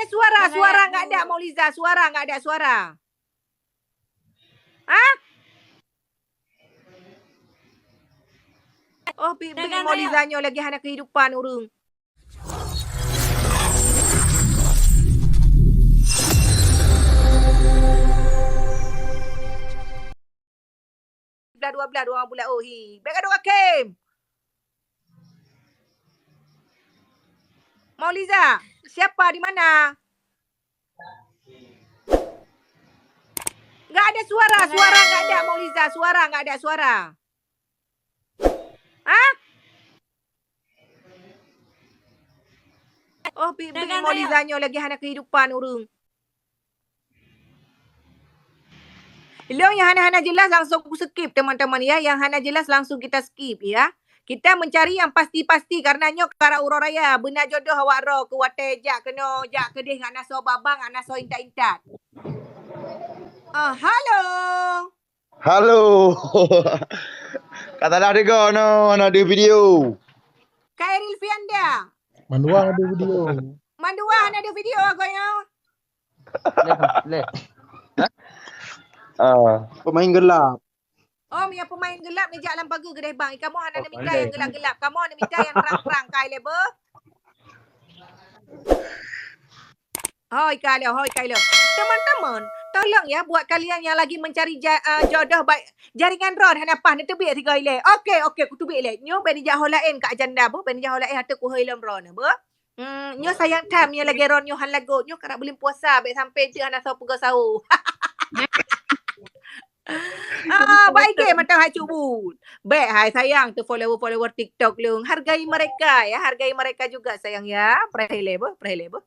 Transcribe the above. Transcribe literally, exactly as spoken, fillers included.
Suara, suara nggak ada, Mauliza. Suara nggak ada, suara. Ah? Oh, bi-, bi-, Mauliza nyoe lagi hana kehidupan ureueng. Belah dua belah, dua bulan, oh, hi. Bèk gadoh akhé. Mauliza, siapa di mana? Nggak ada suara, suara nggak ada, Mauliza, suara nggak ada, suara. Ah? Oh, bi-, bi-, Mauliza nyoe lagi hana kehidupan ureueng. Lôn nyang hana-hana jelas langsung ku skip, teman-teman, ya. Yang hana jelas langsung kita skip, ya. Kita mencari yang pasti-pasti karena nyoe karap uroe raya, beuna jodoh awak droe keu watèe jak keunoe, jak keudeh ngon asoe babang, ngon asoe intat-intat. Ah, halo. Halo. Ka salah deungoe, na deuh video. Khairil Fianda. Mandua na deuh video. Mandua na deuh video agaknya. Leh, leh. Ah. Pemain gelap. Oh, nyang pemain gelap ni jak lam pagu keudeh bang. Kamoe hana neumita nyang gelap-gelap. Kamoe neumita nyang terang-terang. Kai lé beuh. Hoi, kai lé, hoi, kai lé. Teman-teman, tolong ya buat kalian yang lagi mencari ja-, ah, jodoh baik jaringan droe hana paih neuteubiet sigoe ilèe. Okey, okey, kuteubiet ilèe. Nyoe bèk neujak ho laén kak janda beuh, bèk neujak ho laén ateueh kuhôi lom droeneuh beuh. Hmm, nyoe sayang tham nyoe lagèe droeneuh nyoe han lagot. Nyoe karap buleuen puasa bèk sampai teuk hana soe peugah sahô. Ah, baik ke mantong hai Cuk Bun. Bèk hai sayang tu follower-follower TikTok lôn. Hargai mereka ya, hargai mereka juga sayang ya. Preh ilèe beuh, preh ilèe beuh.